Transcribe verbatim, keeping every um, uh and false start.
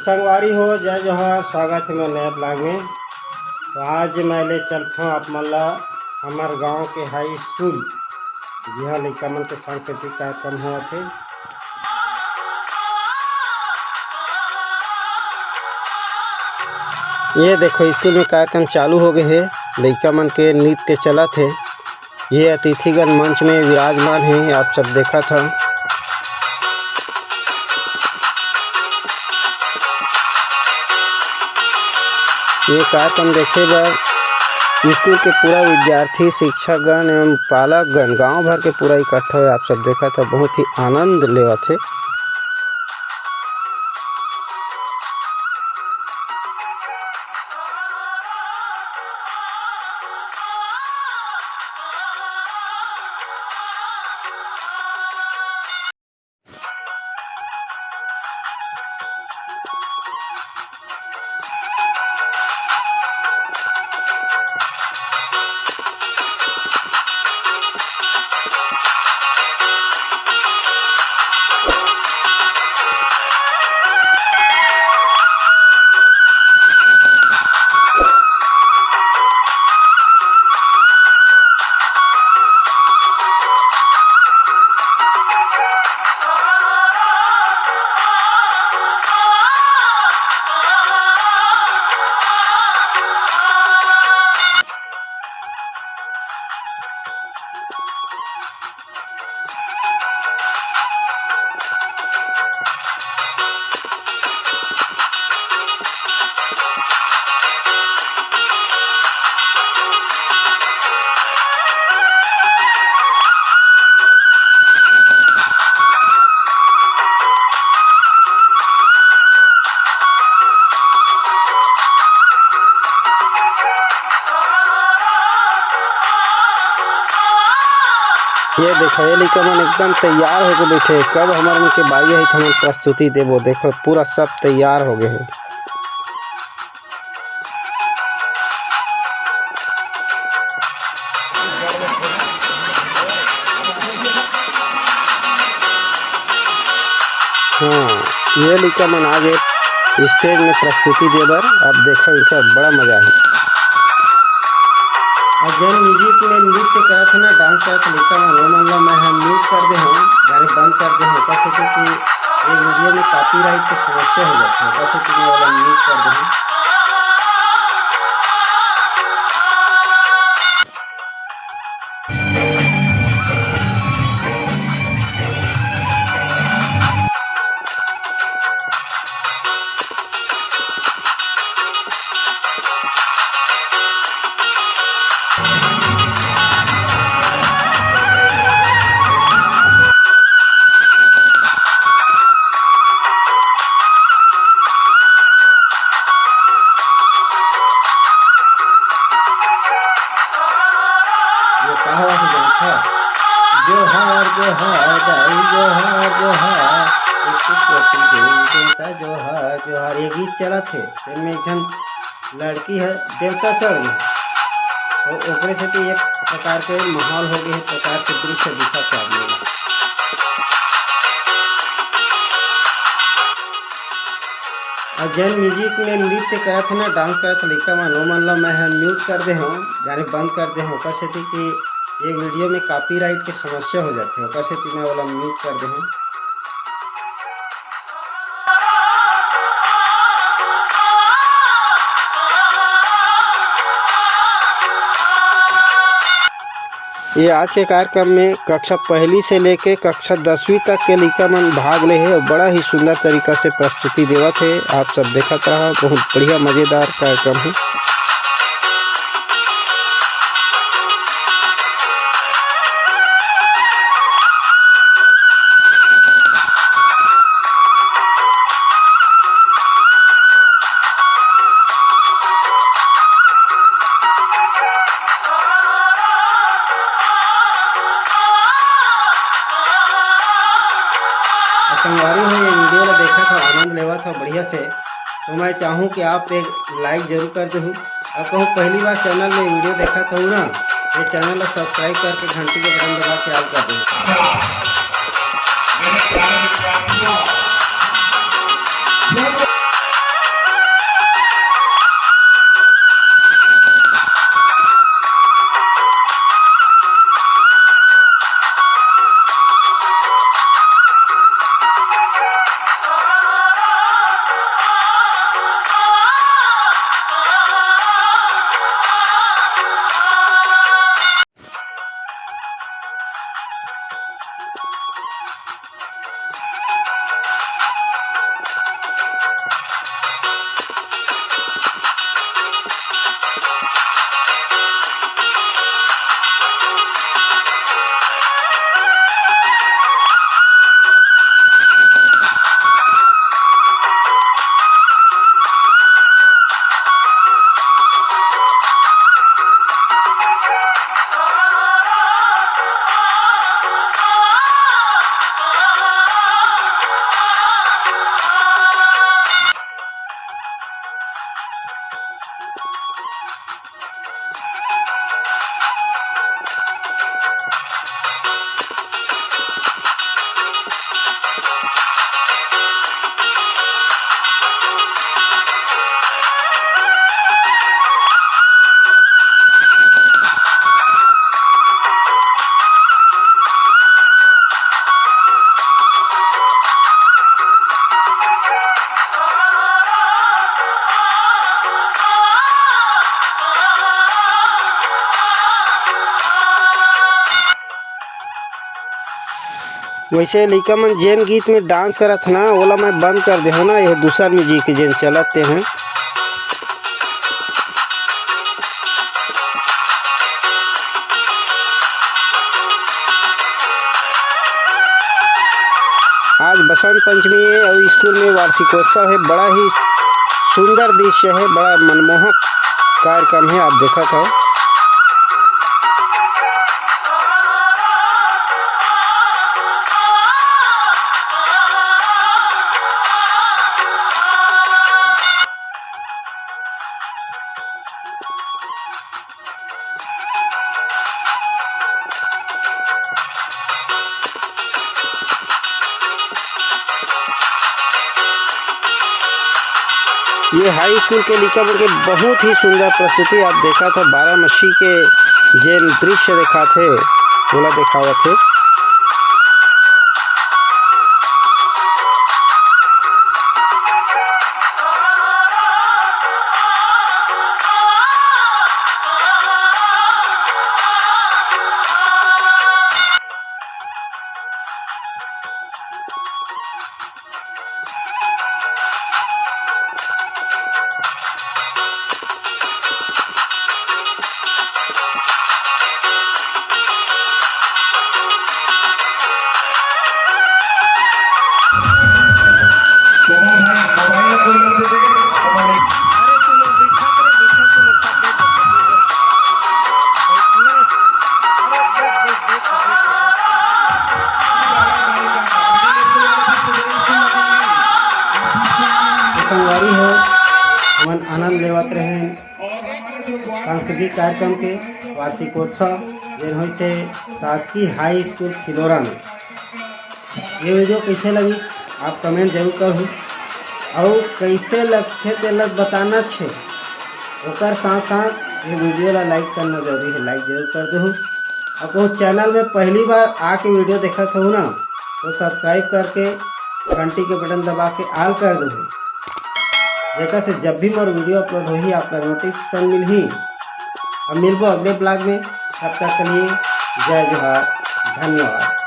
संगवारी हो, जय जोहार, स्वागत हे मोर नया vlog में। तो आज मैं ले चलत हूँ आप मन ला हमर गांव के हाई स्कूल, जिहां लइका मन के सांस्कृतिक कार्यक्रम होवत हे। ये देखो, स्कूल में कार्यक्रम चालू हो गए हे, लइका मन के नृत्य चलत हे। ये अतिथिगण मंच में विराजमान हे, आप सब देखत हव। ये कार्यक्रम देखे बर स्कूल के पूरा विद्यार्थी, शिक्षकगण एवं पालकगण, गांव भर के पूरा इकट्ठा हे, आप सब देखत हव, बहुत ही आनंद लेवत हे। ये देखो, ये लइका मन एकदम तैयार होके बैठे हे। कब हमर मन के बारी आही, त हमन प्रस्तुति देबो। देखो, पूरा सब तैयार हो गए हे। हाँ, ये लइका मन आ गे stage में प्रस्तुति दे बर। अब देखो, इनका बड़ा मजा आही। अउ जेन music में नृत्य करत हे ना, dance करत हे लइका मन, ओमन ला मैं ह mute कर दे हूँ, यानी बंद कर दे हूँ, ओकर सेती कि ये video में copyright के समस्या हो जाथे, ओकर सेती मैं ओला mute कर दे हूँ। ये का हवा से जानत हव? जोहार, जोहार, दाई, जोहार, जोहार। एक कोटि देवी देवता, जोहार, जोहार। ये गीत चलत हे, तेन में एक झन लड़की ह देवता चढ़ गे, अउ ओकरे सेती एक प्रकार के माहौल हो गे हे, प्रकार के दृश्य दिखत हे आदमी ला। अउ जेन music में नृत्य करत हे ना, dance करत हे लइका मन, ओमन ला मैं ह mute कर दे हूँ, यानी बंद कर दे हूँ, ओकर सेती कि ये video में copyright के समस्या हो जाथे, ओकर सेती मैं ओला mute कर दे हूँ। ये आज के कार्यक्रम में कक्षा पहली से लेके कक्षा दसवीं तक के लइका मन भाग ले हे अउ बड़ा ही सुंदर तरीका से प्रस्तुति देवत हे। आप सब देखत रहा, बहुत बढ़िया मजेदार कार्यक्रम हे। संगवारी हो, ये video ला देखत हव, आनंद लेवत हव बढ़िया से, तो मैं चाहूँ कि आप एक like जरूर कर देहू। अउ कहूँ पहली बार channel में video देखत हव ना, ये channel ला subscribe करके घंटी के button दबा के all कर देहू। वैसे लइका मन जेन गीत में डांस करत हे ना, ओला मैं बंद कर दे हूँ ना, ये दूसर म्यूजिक जेन चलत ते हैं। आज बसंत पंचमी है और स्कूल में वार्षिकोत्सव है, बड़ा ही सुंदर दृश्य है, बड़ा मनमोहक कार्यक्रम है, आप देखत हो। ये हाई स्कूल के लइका मन के बहुत ही सुंदर प्रस्तुति आप देखत हो। बारामसी के जेन दृश्य देखात हे, ओला देखावत हे। संगवारी हो, हमन आनंद लेवत रहेन सांस्कृतिक कार्यक्रम के वार्षिकोत्सव, जेन होइस हे शासकीय हाई स्कूल खिलोरा में। ये वीडियो कैसे लगी, आप कमेंट जरूर करहू, अउ कैसे लगथे तेला बताना छे। ओकर साथ साथ ये वीडियो ला लाइक करना जरूरी है, लाइक जरूर कर दो। अउ कहूँ चैनल में पहली बार आके वीडियो देखत हो ना, तो सब्सक्राइब करके घंटी के बटन दबा के ऑल कर दो, जेकर से जब भी मोर वीडियो अपलोड होही, आप लोग नोटिफिकेशन मिलही। अब मिलबो अगले ब्लॉग में, तब तक के लिए जय जोहार, धन्यवाद।